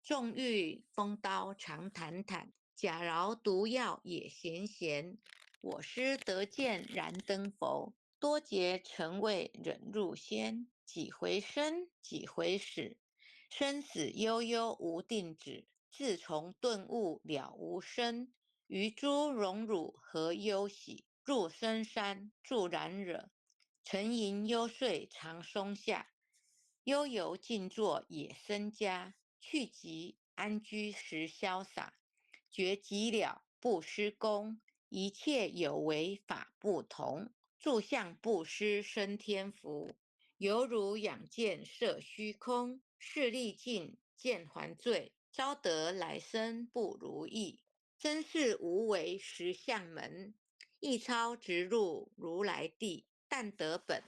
纵遇风刀长坦坦，假饶毒药也咸咸。我师得见燃灯佛，多劫曾未忍入仙。几回生，几回死，生死悠悠无定止。自从顿悟了无生，于诸荣辱何忧喜？入深山住兰若，沉吟幽邃长松下，悠游静坐野僧家。去疾安居实潇洒，觉寂了不施功，一切有为法不同。住相布施生天福，犹如仰箭射虚空，势力尽见还罪，招得来生不如意。真是无为实相门，一超直入如来地。但得本，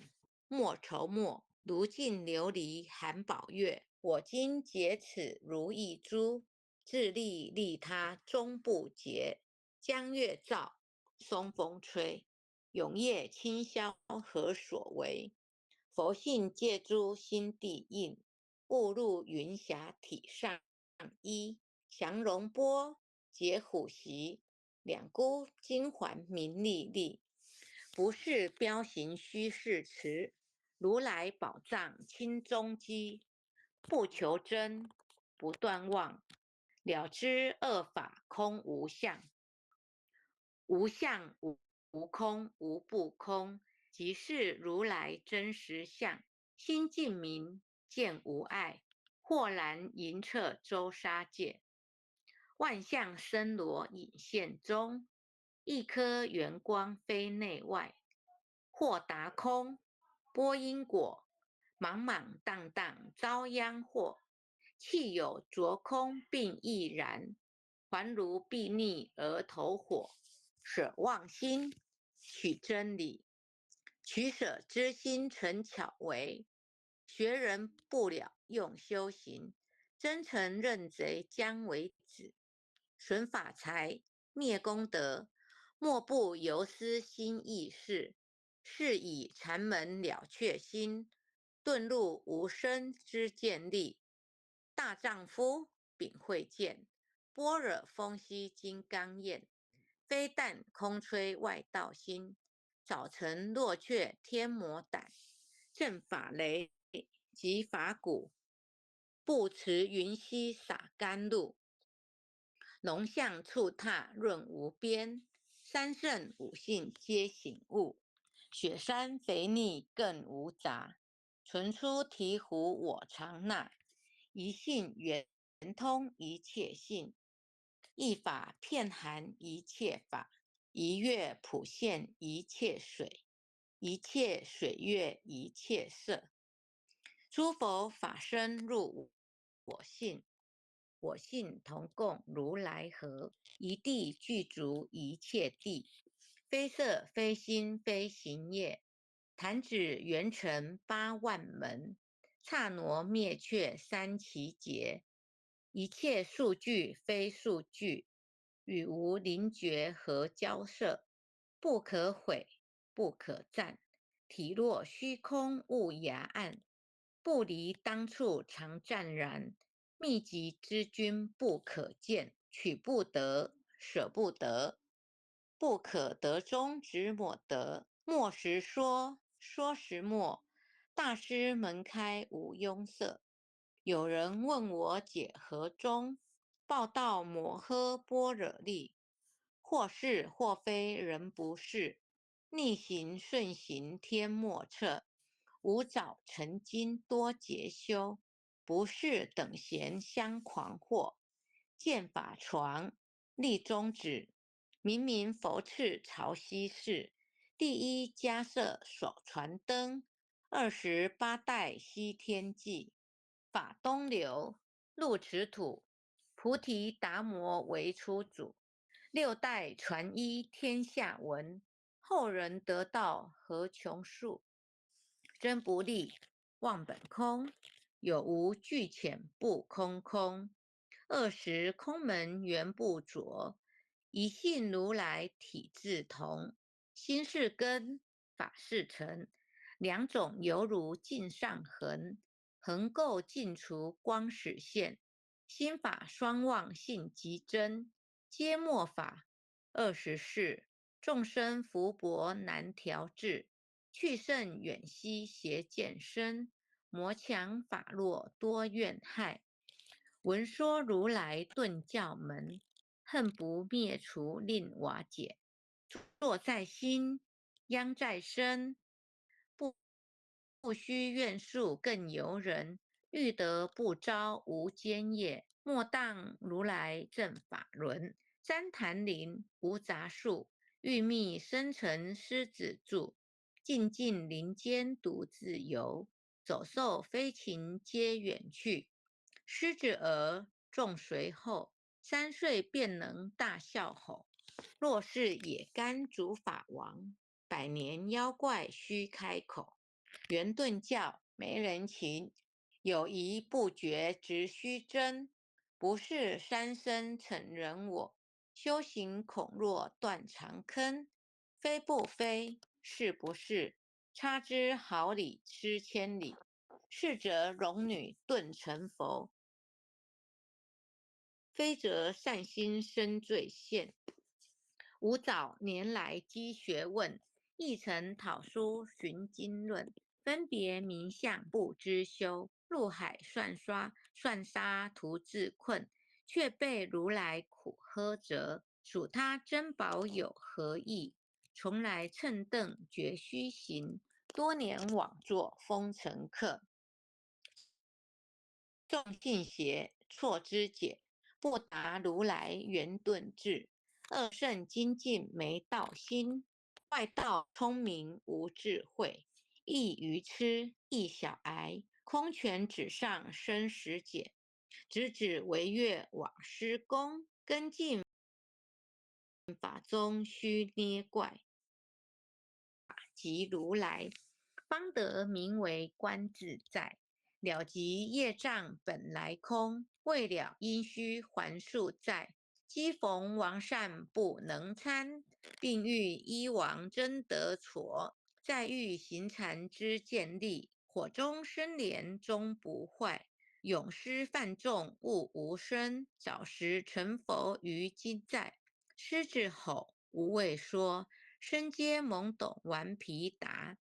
莫愁末。如镜琉璃含宝月，我今解此如意珠，自利利他终不竭。江月照，松风吹，永夜清宵何所为？佛性借诸心地印，悟入云霞体上衣。降龙波，解虎席，两孤金环明丽丽。不是标行虚饰词，如来宝藏清宗基。不求真，不断妄，了知二法空无相，无相无空无不空，即是如来真实相。心净明，见无碍，豁然莹彻周沙界。万象森罗隐现中，一颗圆光非内外。豁达空，拨因果，莽莽荡荡遭殃祸。弃有着空并亦然，还如睥睨额头火。舍妄心，取真理，取舍之心成巧为。学人不了用修行，真诚认贼将为子。损法财，灭功德，莫不由思心意事。是以禅门了却心，顿入无生之见力。大丈夫秉慧见，般若风息金刚焰，非但空吹外道心，早晨落却天魔胆。震法雷，击法鼓，不持云溪洒甘露。龙象触踏润无边，三圣五性皆醒悟。雪山肥腻更无杂，纯出醍醐我常纳。一性圆通一切性，一法遍含一切法，一月普现一切水，一切水月一切色。诸佛法身入我性，我性同共如来合，一地具足一切地。非色非心非行业，弹指圆成8万门，刹那灭却三期劫。一切数据非数据，与无灵觉何交涉？不可毁，不可占，体若虚空无涯岸，不离当处常湛然。密集之君不可见，取不得，舍不得。不可得中之莫得，莫时说，说时莫。大师门开无庸塞。有人问我解何中，报道摩诃般若力，或是或非人不是，逆行顺行天莫测。吾早曾经多劫修，不是等闲相诳惑。见法床，立宗旨。明明佛敕曹溪寺，第一迦叶所传灯，28代西天记，法东流，入此土，菩提达摩为初祖，六代传一天下闻，后人得道何穷数？真不立，妄本空，有无俱浅不空空，二十空门缘不着。一性如来体自同，心是根，法是尘，两种犹如镜上痕，横垢尽除光始现。心法双忘性即真，皆末法24，众生福薄难调治，去圣远兮邪见深，魔强法弱多怨害。闻说如来顿教门，恨不灭除令瓦解。错在心，殃在身，不须怨恕更由人。欲得不招无间业，莫当如来正法轮。旃檀林无杂树，欲觅生成狮子住。静静林间独自游，走兽飞禽皆远去。狮子儿众随后，3岁便能大笑吼。若是野干主法王，百年妖怪须开口。圆顿教没人情，有疑不决直须真。不是三生成人我，修行恐若断肠坑。非不非，是不是？差之毫厘，失千里。是则龙女顿成佛，非则善心生罪现。吾早年来积学问，亦曾讨书寻经论，分别名相不知修。入海算刷算沙徒自困，却被如来苦呵责。数他珍宝有何益？从来蹭蹬绝虚行，多年枉作风尘客。众信邪，错知解，不达如来圆顿智。二圣精进没道心，外道聪明无智慧，亦愚痴亦小癌。空拳指上生死解，直指为月往施功，跟进法中须捏怪，即如来方得名为观自在。了即业障本来空，未了因须还宿债。积逢王善不能参，并欲依王真得挫。再欲行禅之建立，火中生莲终不坏。永失犯众悟无生，早时成佛于今在。狮子吼，无畏说，身皆懵懂顽皮达。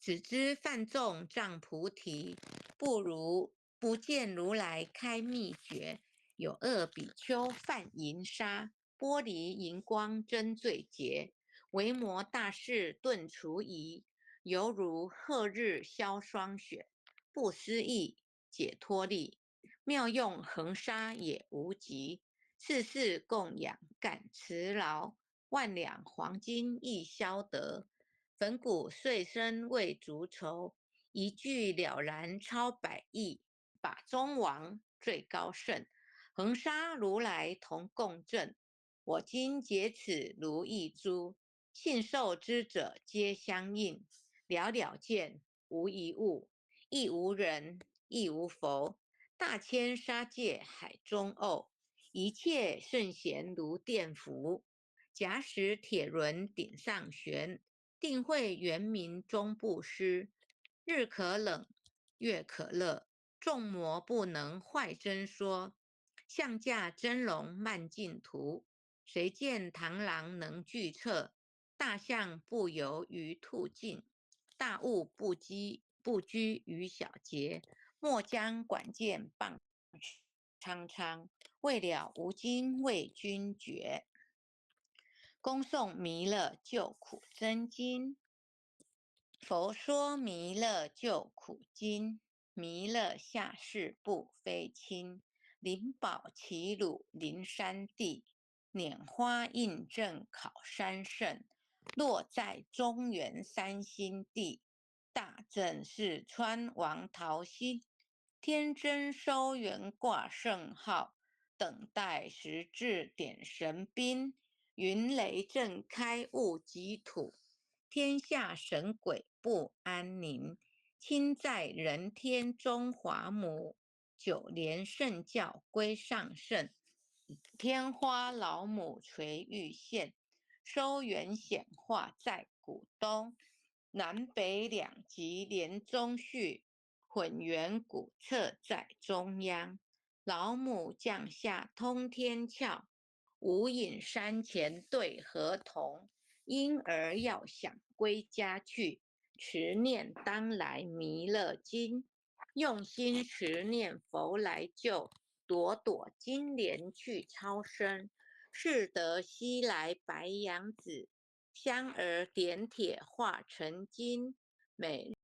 只知犯众障菩提，不如不见如来开秘诀。有恶比丘犯淫杀，玻璃荧光真罪劫。为魔大士顿除疑，犹如贺日消霜雪。不思议解脱力，妙用恒沙也无极。次世供养感慈劳，万两黄金亦消得。粉骨碎身为足酬，一句了然超百亿。法中王最高圣，恒沙如来同共振。我今解此如意珠，信受之者皆相应。了了见无一物，亦无人，亦无佛。大千沙界海中沤，一切圣贤如电符。假使铁轮顶上悬，定会圆明终不失。日可冷，月可热，众魔不能坏真说。象驾真龙慢净土，谁见螳螂能拒策？大象不游于兔径，大物不积不拘于小节。莫将管见傍苍苍，未了无经为君绝。恭诵弥勒救苦真经。佛说弥勒救苦经，弥勒下世不非亲，灵宝齐鲁灵山地，拈花印证考山圣，落在中原三星地，大正四川王桃心，天真收元挂圣号，等待时至点神兵。云雷震开悟即土，天下神鬼不安宁。亲在人天中华母，九莲圣教归上圣。天花老母垂玉线，收元显化在古东。南北两极连中续，混元古册在中央。老母降下通天窍，无影山前对河童。婴儿要想归家去，持念当来弥勒经，用心持念佛来救，朵朵金莲去超生。是得西来白羊子，香儿点铁化成金。每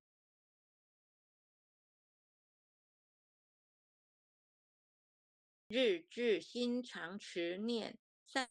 日至心常持念，三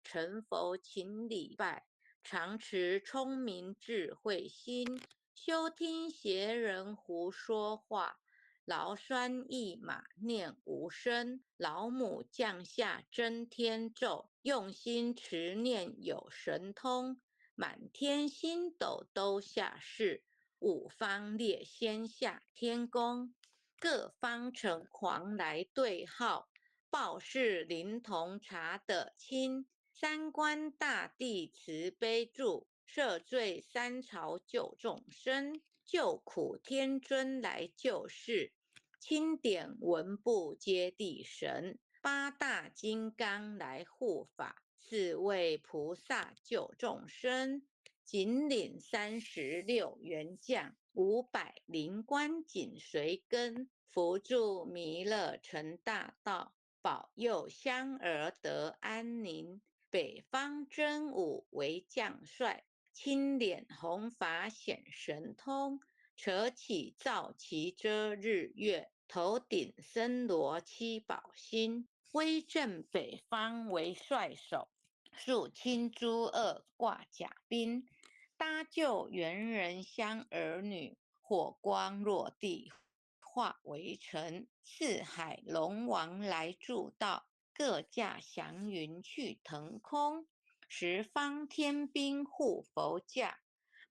成佛勤礼拜，常持聪明智慧心，休听邪人胡说话。劳栓一马念无声，老母降下真天咒，用心持念有神通，满天星斗都下世，五方列仙下天宫，各方城隍来对号，报事灵童查得清，三官大帝慈悲助，赦罪三朝救众生。救苦天尊来救世，钦点文部揭谛神，八大金刚来护法，四位菩萨救众生，紧领36员将，500灵官紧随跟，扶助弥勒成大道，保佑香儿得安宁。北方真武为将帅。青脸红发显神通，扯起皂旗遮日月，头顶森罗七宝星，威震北方为帅首，肃清诸恶挂甲兵，搭救猿人乡儿女，火光落地化为尘，四海龙王来助道，各驾祥云去腾空。十方天兵护佛驾，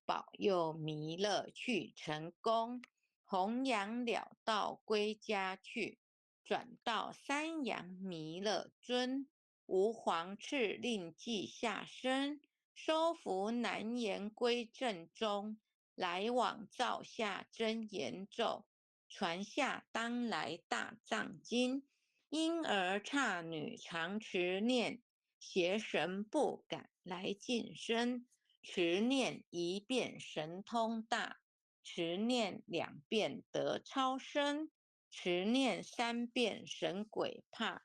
保佑弥勒去成功，弘扬了道归家去，转到三阳弥勒尊，吾皇敕令记下身，收服难言归正宗，来往造下真言咒，传下当来大藏经，婴儿刹女常持念。邪神不敢来近身，持念一遍神通大，持念两遍得超生，持念三遍神鬼怕，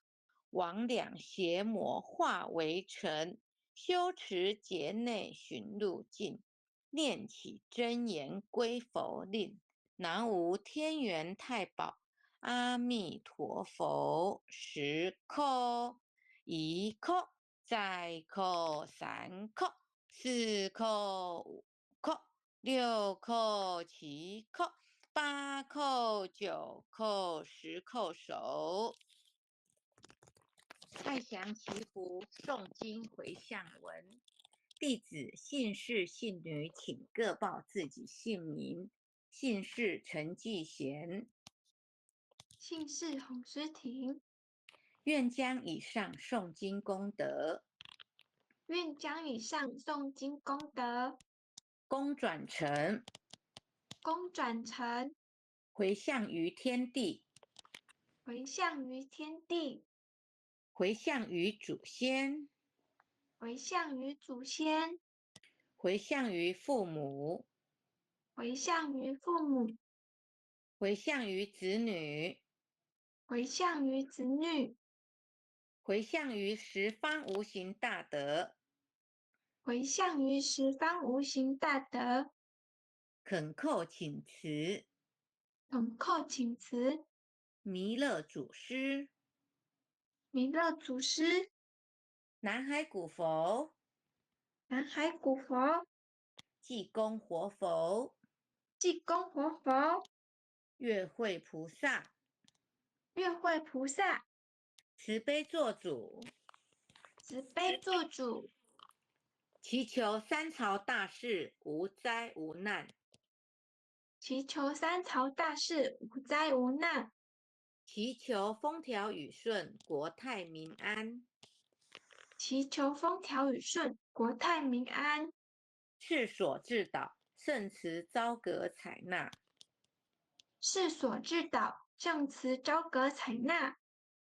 魍魉邪魔化为尘。修持劫内寻路径，念起真言归佛令。南无天元太保阿弥陀佛。十叩，一叩。再叩三叩，四叩五叩，六叩七叩，八叩九叩，十叩首。爱祥祈福诵经回向文，弟子姓氏姓女，请各报自己姓名。姓氏陈继贤，姓氏洪诗婷。愿将以上诵经功德，愿将以上诵经功德，功转成，功转成，回向于天地，回向于天地，回向于祖先，回向于祖先，回向于父母，回向于父母，回向于子女，回向于子女，回向于十方无形大德，回向于十方无形大德。恳叩请辞，恳叩请辞。弥勒祖师，弥勒祖师。南海古佛，南海古佛。济公活佛，济公活佛。月慧菩萨，月慧菩萨。慈悲作主，慈悲作主。祈求三朝大事无灾无难，祈求三朝大事无灾无难，祈求风调雨顺，国泰民安，祈求风调雨顺，国泰民安。赤所至导，圣慈昭阁采纳，世所制導，證辭昭閣採納。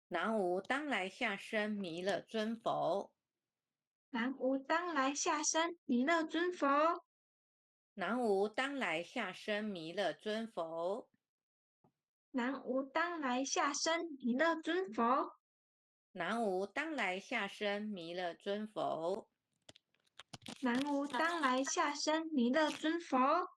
南無當來下生彌勒尊佛。南無當來下生彌勒尊佛。南無當來下生彌勒尊佛。南無當來下生彌勒尊佛。南無當來下生彌勒尊佛。南無當來下生彌勒尊佛。